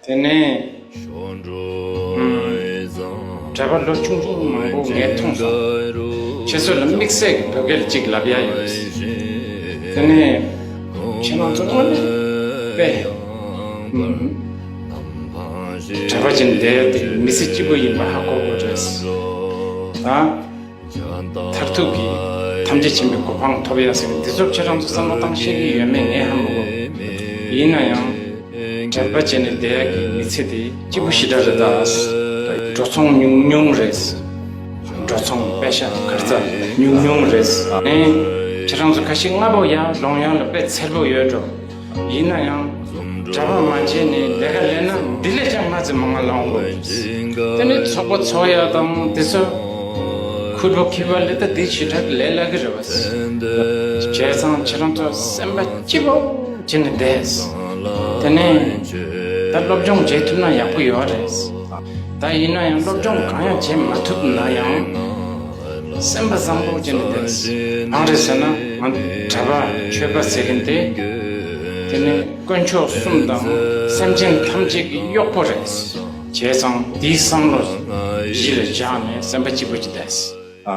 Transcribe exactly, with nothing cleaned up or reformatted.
དེ་ནས་ཨུམ། གྲྭ་པ་ལོ་ཆུང་ཆུང་མང་པོ་ངས་མཐོང་སོང་། ཁྱེད་ཚོ་ལ་དམིགས་བསལ་གྱི་བོད་སྐད་ཅིག་ལབ་ཡ་ཡོད། དེ་ནས་ཁྱེད་རང་ཚོ་དངོས་གནས་དཔེ་ཨུམ། གྲྭ་པ་ཅིག་བསྡད་ཡ་དེ་མི་ཚེ་སྐྱིད་པོ་ཡིན་པ་ཧ་གོ་དགོས་རེད། ད། མཐར་ཐུག་གི་ཐམས་ཅད་མཁྱེན་པའི་གོ་འཕང་ཐོབ་ཡ་ཟེར་བའི་འདི་ཚོ་ཁྱེད་རང་ཚོ་བསམ་བློ་བཏང་ཤེས་ཀྱི་ཡོད་མེད་ངས་ཧ་མི་གོ། ཡིན་ན་ཡང་། གྲྭ་པ་བྱས་ནས་བསྡད་ཡ་གི་མི་ཚེ་དེ་སྐྱིད་པོ་ཞེ་དྲག་རེད་ད། འགྲོ་སོང་ཉུང་ཉུང་རེད། འགྲོ་སོང་པེ་ཤ་གར་ཙ་ཉུང་ཉུང་རེད། ཨེ། ཁྱེད་རང་ཚོ་ཁ་ཤས་སྔ་པོ་ཡར་ལོང་ཡ་ལ་དཔེ་འཚེར་པོ་ཡོད་འགྲོ། ཡིན་ན་ཡང་། གྲྭ་པ་མ་བྱས་ནས་ལས་ཀ་ལས་ན་འདི་ལས་ཀྱང་སྔ་ཙམ་མང་ང་ལོང་དགོས། དེ་ནས་ཚོགས་པ་ཚོགས་ཡ་དང་དེ་ཚོ་ཁུར་པོ་ཁྱི་པ་ལས་ད་འདི་ཞེ་དྲག་ལས་སླ་གི་རེད་བ། བྱས་ཙང་ཁྱེད་རང་ཚོ་སེམས་པ་སྐྱིད་པོ་བྱས་ནས་བསྡད། དེ་ནས་ད་སློབ་སྦྱོང་བྱེད་ཐུབ་ན་ཡག་པོ་ཡོད་རེད། ད་ཡིན་ན་ཡང་སློབ་སྦྱོང་གང་ཡང་བྱེད་མ་ཐུབ་ན་ཡང་། སེམས་པ་བཟང་པོ་ཅན་དུ་བསྡད། གང་རེད་ཟེར་ན་ང་གྲྭ་པ་ཆོས་པ་ཟེར་མཁན་དེ། དེ་ནི་དཀོན་མཆོག་གསུམ་དང་སེམས་ཅན་ཐམས་ཅད་ཀྱི་གཡོག་པོ་རེད། བྱས་ཙང་དེའི་བསམ་བློ་གཞི་ལ་བཞག་ནས་སེམས་པ་སྐྱིད་པོ་ཅིག་བསྡད།